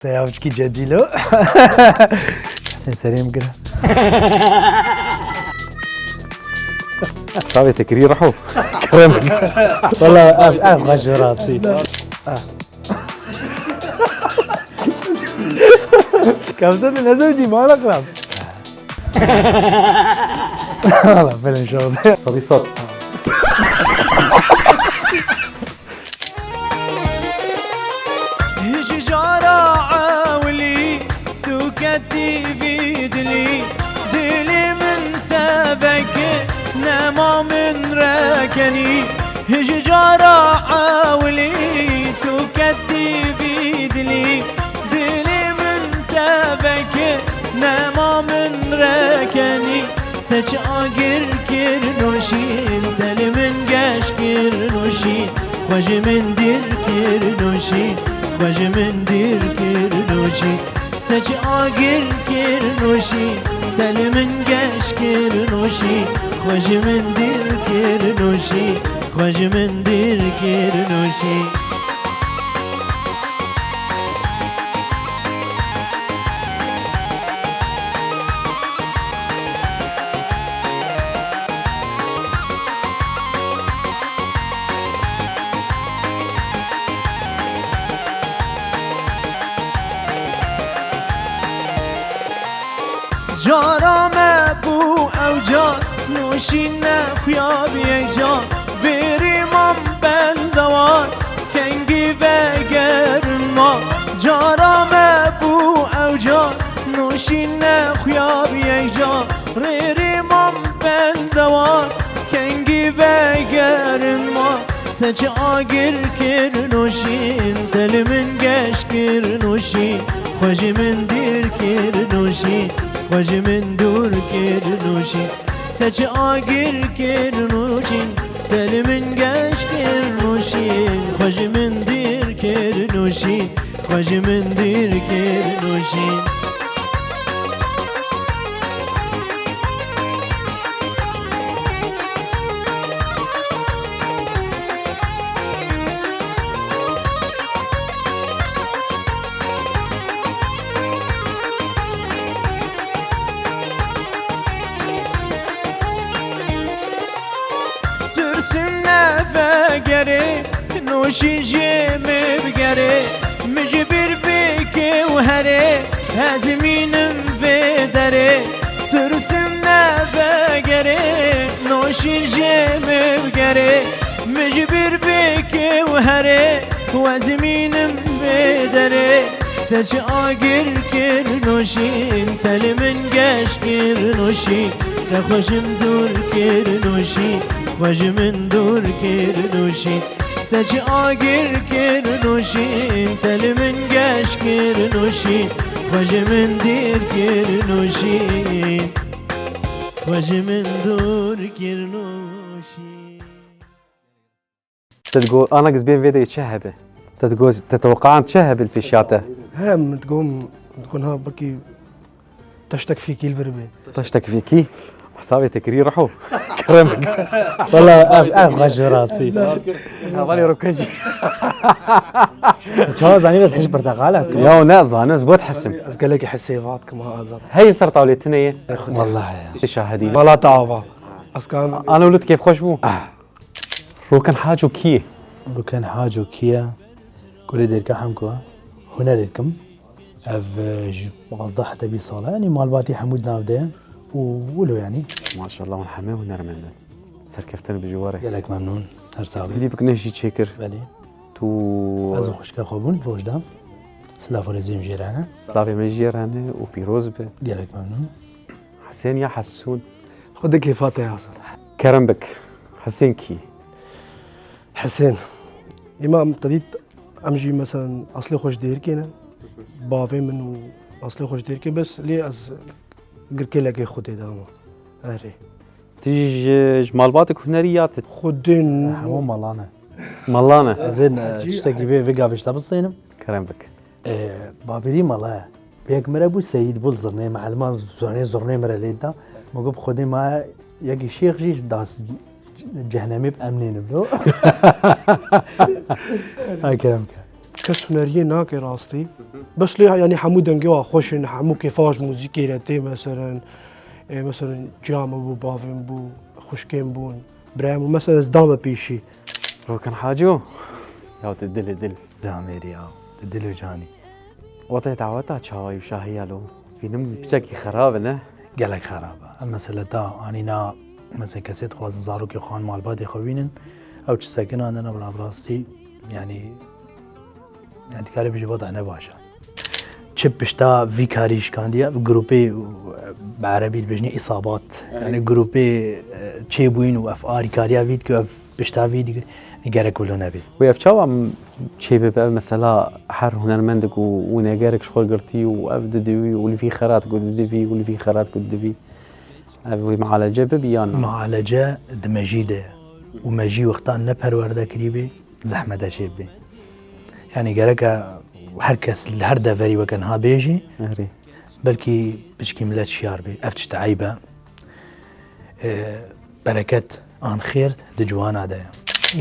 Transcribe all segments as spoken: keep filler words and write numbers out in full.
Te ya biçkî cedî lo. Sen serê min gire. Savê te kirî reho. Kerem. Wala ev, ev xweş rastî. Kevser de ne zewcî, mala kiram. Wala, belê şov. Tabii sat. Ji cara ewilî tu ketî vî dilî, dilê min te veke, nema min rekenî. Ji cara ewilî tu ketî vî dilî, dilê min te veke, nema min rekenî. Te çi agir kir nûşîn, te li min geş kir nûşîn, xwe ji min dîr kir nûşîn, xwe ji min dîr kir nûşîn. Te çi agir kir nûşîn, te li min geş kir nûşîn, xwe ji min dîr kir nûşîn, xwe ji min dîr kir nûşîn. Cara me bû ew car, nûşîn nexuya bi yek car, bêrî mam bendewar. Kengî vegerin ma, cara me bû ew car, nûşîn nexuya bi yek car, rêrî mam bendewar. Kengî vegerin ma, te çi agir kir nûşîn, te li min geş kir nûşîn, xwe ji min dîr kir nûşîn, xwe ji min dûr kir nûşîn. Te çi agir kir nûşîn, te li min geş kir nûşîn, xwe ji min dîr kir nûşîn, xwe ji min dîr kir nûşîn. Tirsim nevegerê, nûşîn jê min bigerê, min ji bîr bike û herê, ez mînim vê derê. Tirsim nevegerê, nûşîn jê min bigerê, min ji bîr bike û herê, ez mînim vê derê. Te çi agir kir nûşîn, te li min geş kir nûşîn, te xwe ji min dûr kir nûşîn, xwe ji min dûr kir nûşîn. Te çi agir kir nûşîn, te li min geş kir nûşîn, xwe ji min dîr kir nûşîn, xwe ji min dûr kir nûşîn. Te digot, ana giz bên vê de çi hebe? Te digot, te teweqan çi hebe li pêşiya te? He, min digot, min digot ha belkî teştek fîkî li vir bê. Teştek fîkî? Hesabê te kirî reho. Kerem. Wala ev, ev xweş rastî. Hevalê rokecî. Çawa zanî ez hej porteqal hat. Ya ne zanî ez bot hesim. Ez gelekî hesê vat kim ha azad. Hey ser tawlê tine ye. Wallahî ya. Şahidî. Wala te ava. Askan. Ana û lut kêf xweş bû. Ah. Rûken Haco kî ye? Rûken Haco kî ye? Kurê Dêrka Hemko, hunerê dikim. Ev, e, ji pazdeh heta bîst sal e. Yanî malbatî hemû di nav de ye. Û wilo yanî. Maşallah, hûn hemê hunermend in. Serkeftin bi ji we re. Gelek memnûn. Her sağ olun. Dî bikine jî çêkir. Belê. Tu. Ez û xwişka xwe bûn, roj da. Silav û rêzê min jê re hene. Silavê me jê re hene û pîroz be. Gelek memnûn. Hesên ya Hesûn? Xwedê kêfa te ya. Kerem bik. Hesên kî? Hesên. Îma em te dît, em jî, meselen, eslê xwe ji Dêrikê ne. Bavê min û eslê xwe ji Dêrikê, bes lê ez girkêlekê Xwedê de ama. Erê. Tu jî ji, ji malbatek hunerî ya tu? Xwedê n- Hemû mala ne. Mala ne. Ez ê, e, tiştekî vê, vê gavê ji te bistênim. Kerem bik. E, bavêrî mala ye. Bi yek mire bû seyîd bû li zirnê me, elma zonê zirnê mire lê da. Me got, bi Xwedê ma yekî şêx jî ji das cehennemê bi emnê nibdo. Ha, kerem ke. Kes huneriyê nake rastî. Bes lê, yanî, hemû dengê wa xweş in, hemû kêfa ji muzîkê re tê, meselen, e, meselen, çiya min bû, bavê min bû, xwişkê min bûn, birayê min bû, meselen, ez dame pêşî. Rokan Haco, ya tu dilê dil. Camêrî ya, tu dil û canî. Wate daweta çawayî û şahiya lo. Bînim piçekî xerab e, ne? Gelek xerab e. Em mesele ta anîna, mesela kesê dixwazin zarokê xwe an malbatê xwe bînin, ew çi sekinan dene, bila bi rastî, yanî, yanî dikarî bijî vada ne baş e. Çi pişta vî karî şikandiye, grûpê, bi erebî dibêjinê îsabat, yanî grûpê, e, çêbûyîn û ev arîkariya vî dike, ev pişta vî dike, gerek wilo nebî. Wê ev çawa m-, çê bibe? Ev mesela her hunermendek û wênegerek ji xwe girtî û ev didivî û li vî xerat ku didivî û li vî xerat ku didivî. Ev wê mualece bibe yan na? Mualece di mejî de ye û mejî wexta ne perwerde kirî bê, zehmet e çê bê. Yanî gereke her kes li her deverî weke niha bêjî, Erê. Belkî piçkî milet şiyar bê. Ev tişt eyb e. E, bereket an xêr di ciwana de ye.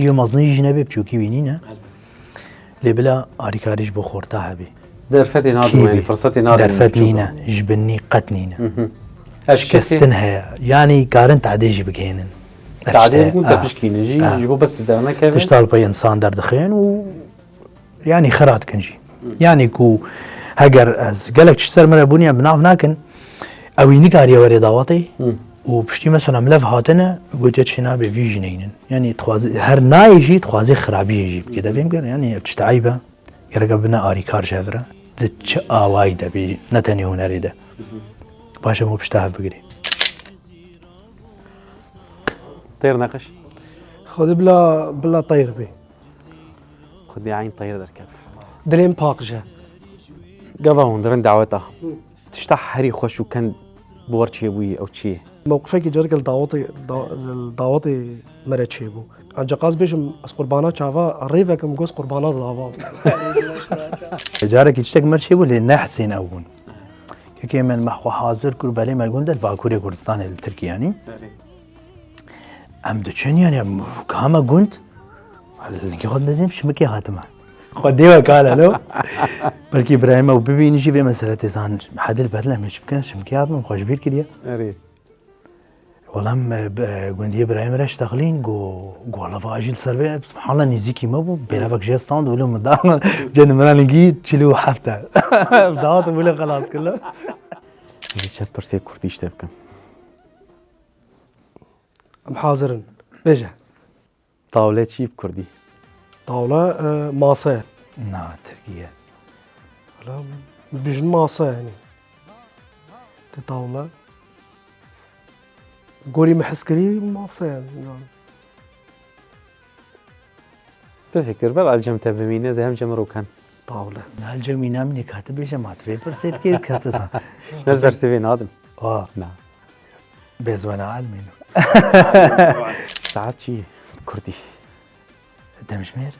Yê mezinî jî nebê, biçûkî wî nîne. Lê bila arîkarî ji bo xorta hebî. Derfetê nadin, Kî yanî bî? Firsetê nadin. Derfet biçûka. Nîne, ji bin nî qet nîne. Hı hı. Ev Şikestin şikestê heye. Yanî karin tadê jî bigihênin. Ev Tadê işte, bû ah, tepişkîne jî, ah. Ji bo bes dernekeve. Tişta li pey insan derdixin û yanî xira dikin jî. Hı. Yanî ku heger ez gelek tişt ser min re bûniye bi nav nakin, ew ê nikariye were dawetê Hı. û piştî mesela milev hatine, gotiye çê nabe vî jî neynin. Yanî dixwaze, her nayê jî dixwaze xirabiyê jî bike. Hı. Devêm kir, yanî ev tişt eyb e. Gerek e bine arîkar ji hev re. Di çi awayî de bê, ne tenê hunerê de. Hı hı. Baş e, em pişta hev bigirê. Teyr neqiş. Xwedê bila, bila teyr bê. Xwedê eyn teyr derket. Dilê min paqij e. Gava hûn dirin daweta. Hı. Tişta herî xweş û kend bi wer çêbûyî ew çi ye? Mewqifekî careke li dawetê, da-, li dawetê me re çêbû. Ancaqa ez bêjim, ez qurbana çava rêvek im, goz qurbana zava. Carekî tiştek me re çêbû, lê ne Hisên ew bûn. Kekê min me xwe hazir kir, berê me gund e, li Bakurê Kurdistanê, li Tirkiye, yanî. Belê. Em diçin, yanî, em ka me gund, lingê xwe dimezînim, şimikê hatime. Xwedê we kal e lo. Belkî birayê me ew bibînin jî vê mesele tê zan. Hedil bedle em ê çi bikin, şimikê hatime, xwe ji bîr kiriye. Erê. Wela em, e, bi, e, gundiyê birayê min re ştexlîn, go, go, wela va jî li ser vê, subhanallah, nêzîkî me bû, bêlevek jê stand, wilo min da, cê nimira lingî çil û heft e. Dawet bû lê xelas kir lo. Ez ê çend pirsê kurdî ji te bikim. Em hazir in. Bêje. Tawle çi bi kurdî? Tawle, e, mase. Na, tirkî ye. Wala, bijin mase yanî. Te tawle. Gorî me hez kirî mase yanî. Bifikir, bela cem te bimîne, ez ê hem cem rokan. Tawle. Nal cem îna min ê, ka tu bêje, ma tu vê pirsê dikê, ka tu zan. Ez dersê vê nadim. Aa. Na. Bêzwana elmîn. Saet çi ye? Kurdî. Demjimêr?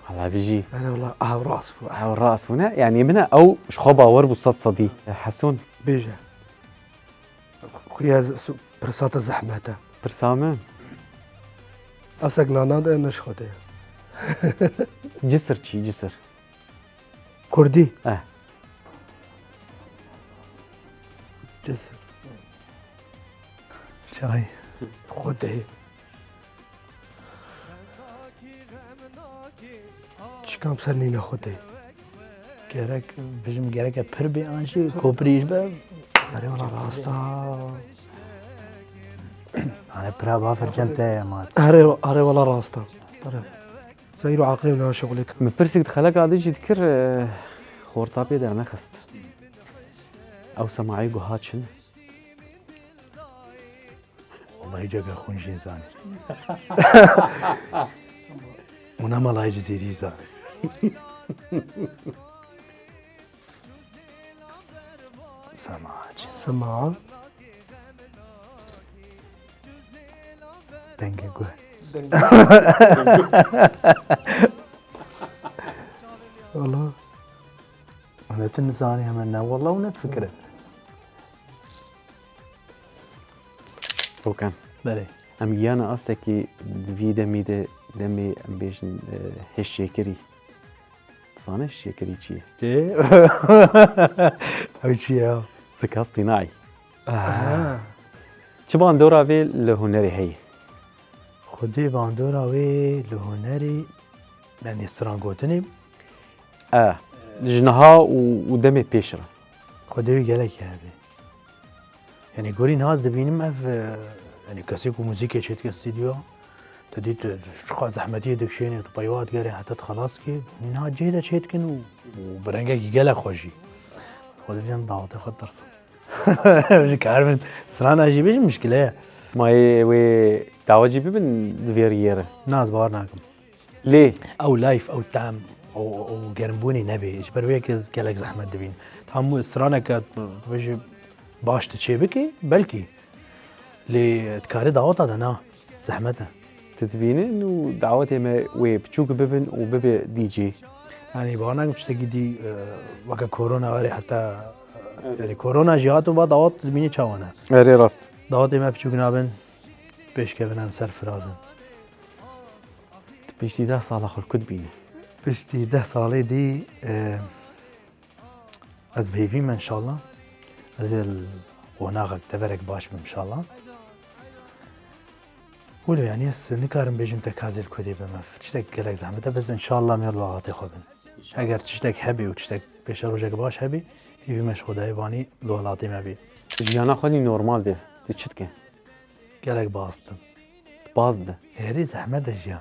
Hala bijî. Erê wala, ew rast bû. Ew rast bû, ne? Yanî min e, ew ji xwe bawer bû sed sedî. Heson. Bêje. Xuya z-, su-, pirsa te zehmet e. Pirsa min? Esek nana de ne ji Xwedê. Cisir çi, cisir? Kurdî. Eh. Cisir. Çay. Xwedê. Çikam ser nîne xwe tê. Gerek, bijim gereke pir bê an jî koprî ji be. Erê wala rast a. Ane pira bafir cem te ye mat. Erê, erê wala rast a. Erê. Seyr û aqil na şixulê. Min pirsik di xeleka din jî dikir, e, xorta pê dernexist. Ew semayî guha çin. Wallahî cega xwîn jî zanî. Û nema layê Cizîrî zanî. Sema çi? Sema. Dengê guh. Dengê guh. Wala. Hûn tu nizanî heme ne, wela hûn ne fikir e. Rokan. Belê. Em giyane astekî di vî demî de, demê em bêjin, e, hêşçêkirî. Zane şêkirî çi ye? Çi? Ew çi ye? Sika stînayî. Çi bandora vê li hunerê heye? Xwedê bandora wê li hunerî, yanî stran gotinê. E, ji niha û, û demê pêş re. Xwedê wî gelek hebe. Yanî gorî niha ez dibînim ev, e, yanî kesê ku muzîkê çêdikin stûdyo, tu dî tu çiqas zehmetiyê dikişênê, tu peywa digerê heta tu xelas kî, niha cihê de çêdikin û, û bi rengekî gelek xweş jî. Xwedê vîyan dawetê xwe tirsin. Ji kar bin strana jî bêjin mişkile ye. Ma ê wê dawa jî bibin di vê riyê re? Na, ez bawer nakim. Lê ew layf, ew tam, ew, ew germbûnê nebê. Ji ber wê yekê ez gelek zehmet dibînim. Tam straneke tu bêjî baş tu çê bikî, belkî. Lê dikarî daweta de na. Zehmet e. Tu dibînin û dawetê me wê piçûk bibin û bibe D J. Yanî bawer nakim tiştekî dî, e, weke korona were heta, e, yanî korona jî hat û ba dawet dibînî çawa ne? Erê rast. Dawetê me piçûk nabin, pêşkevin em ser firazin. Tu piştî deh sala xwe li ku dibînî? Piştî deh salê dî, e, ez bi hêvî me înşallah. Ez ê li qonaxek, deverek baş bim înşallah. Wilo yanî ez nikarim bêjim te ka ez ê li ku dê bim. Ev tiştek gelek zehmet e, bes înşallah em ê li welatê xwe bin. Eger tiştek hebî û tiştek pêşerojek baş hebî, hêvî me ji Xwedayê banî li welatê me bî. Jiyana xwe nî normal de, tu çi dike? Gelek baz didim. Baz dide. Herî zehmet e jiyan.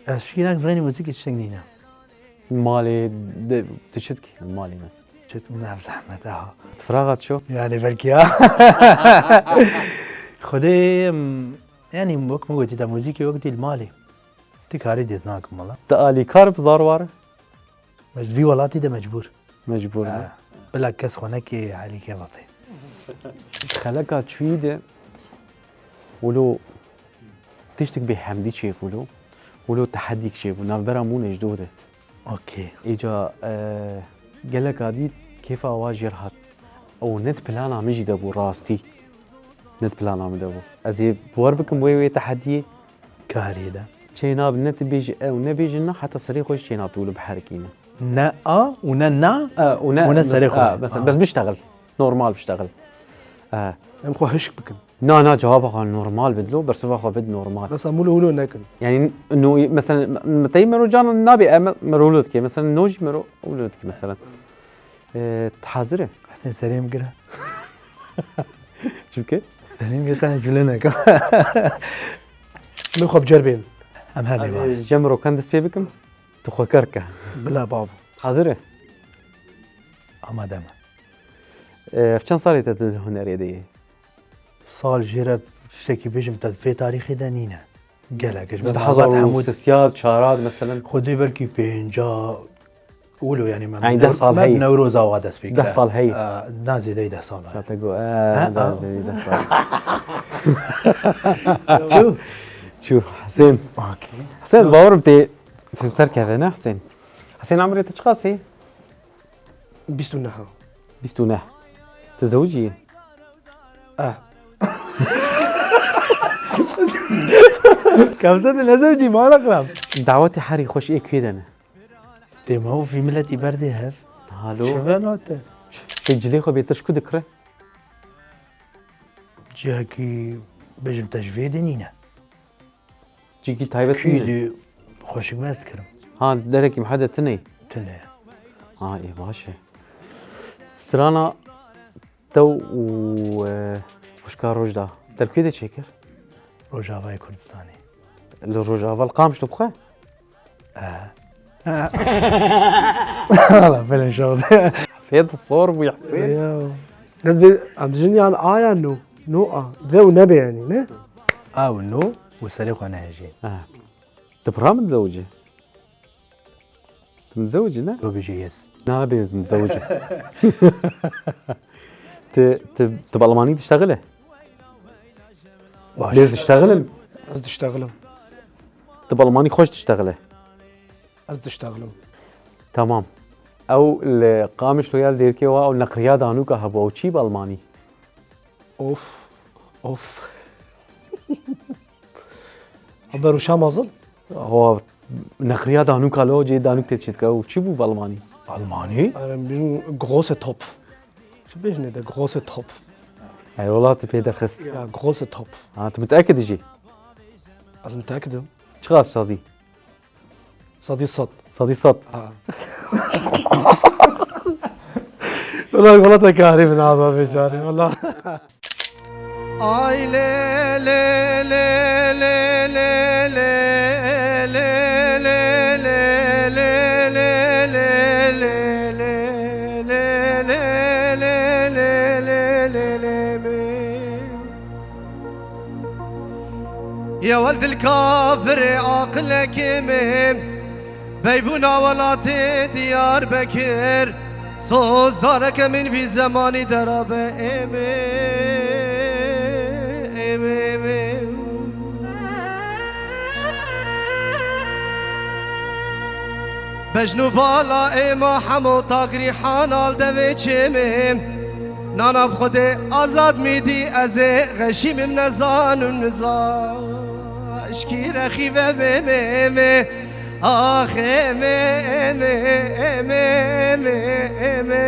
Ez şînek rênî muzîkê tiştek nîne. Malê de, tu çi dikî li malê mesela? Çi tu ne ev zehmet e ha. Firaxa ço? Yani belki ya. Xwedê, em, yani wek min gotî te muzîkê wek dî li malê. Tu karî dêz nakim wala. Tu alîkar bi zar ware? Ez vî welatî de mecbûr. Mecbûr be. Ha, bila kes xwe nekê elîkê vatê. Xeleka çûyî de wilo tiştek bêhemdî çêbû lo. Wilo tehedîk çêbû. Navbera mûnê ji dû de. Okey. Îca, e, geleka dî kêfa wa jêr hat. Ew ne di plana min jî de bû rastî. Ne di plana min de bû. Ez ê bi wer bikim wê wê tehediyê. Karî de. Çênab ne tu bêjî ew, ne bêjî na, heta serê xwe jî çênab tu wilo biherikîne. Ne a û ne na E, û ne, û ne serê xwe. E, mesela, bes biştexil. Normal biştexil. E. Em xwe hişk bikin. Na, na, cewaba xwe normal bid lo, bersiva xwe bid normal. Mesela, mulo wilo nekin. Yani, no, mesela, mitey mero can nabe, em mero wilo dike. Mesela, no jî mero wilo dike, mesela. E, tu hazir e? Hesên serê min gire. Çimkî? Serê min gire, tenê zile neke. Min xwe bi cer bên. Em her nêva. Ez cem rokan dest pê bikim. Tu xwe kar ke. Bila bab. Hazir e? Amade me. E, çend salê te tu hunerê de yê? Sal jê re tiştekî bêjim te vê tarîxê de nîne. Gelek. Ji ber hezar û sêzdeh çar mesela. Xwedê belkî pênca wilo yani me. Yani deh sal heye. Newroza wa dest pê kir. Deh sal heye. Na zêdeyî deh sal heye. Sate go. Ee, zêdeyî deh sal. Çû. Çû. Hesên. Okey. Hesên, ez bawerim tê, tê ser keve ne Hesên? Hesên, emrê te çiqas heye? Bîst û neh. Bîst û neh. Tu zewicî yî? Eh. Kevse tu ne zewicî, mala xiram. Dawetê herî xweş ê kê de ne? Dê ma û vî miletî berdê hev. Halo. Çi velate? Tê cilê xwe bêtir ji ku dikire? Cihekî bêjim te ji vê de nîne. Cîkî taybet nîne. Kî dî xweşik me ez kirim. Ha, derekî mihe de tune. Tune. Ha, ê baş e. Strana tew û, e, xwişka Rojda. Te li kê de çêkir? Rojavayê Kurdistanê. Li Rojava li Qamişlo bixwe? He. Valla belê şov. Sêd sor bû ya. Ya. Ez bi em jin yan a ya no. No a. Ve û nebe yani ne? A û no û serê xwe nehêjê. Ha. Tu pira min zewicî? Tu min zewicî ne? Tu bêjî yes. Na, bêz min zewicî. Tu, tu, tu bi Almanî diştexile? Baş. Bêz diştexilim. Ez diştexilim. Tu bi Almanî xweş diştexile? Ez diştexilim. Tamam. Ew li Qamişlo ya li Dêrikê wa ew neqriya danûka hebû, ew çî bi Almanî? Of. Of. Haber uşa mazil? Ho, Neqriya danûka lo cê danûk tê çi dike û çi bû bi almanî? Almanî? Em bêjin große Topf. Çi bêjinê de große Topf. Eyvallah, tu pê derxist. Ya große Topf. Ha, tu muteekid î jî? Ez muteekid im. Çiqas sadî? Sadî sed. Sadî sed. Ha. Wala wala te karî bin ava becarî wala. Ay le le le le le le Ya wel dil kafirê aqilekê min. Beybûna welatê Diyarbekir, sozdareke min vî zemanî derabe êmê, êmê, êmê. Bejn û bala êma hemo tagirî hanal devê çêmê. Nana bi Xwedê azad mîdî ez ê xeşîmim nezan û niza. Eşkî rexî ve bê mê mê. Ax ê mê, ê mê, ê mê, ê mê, ê mê.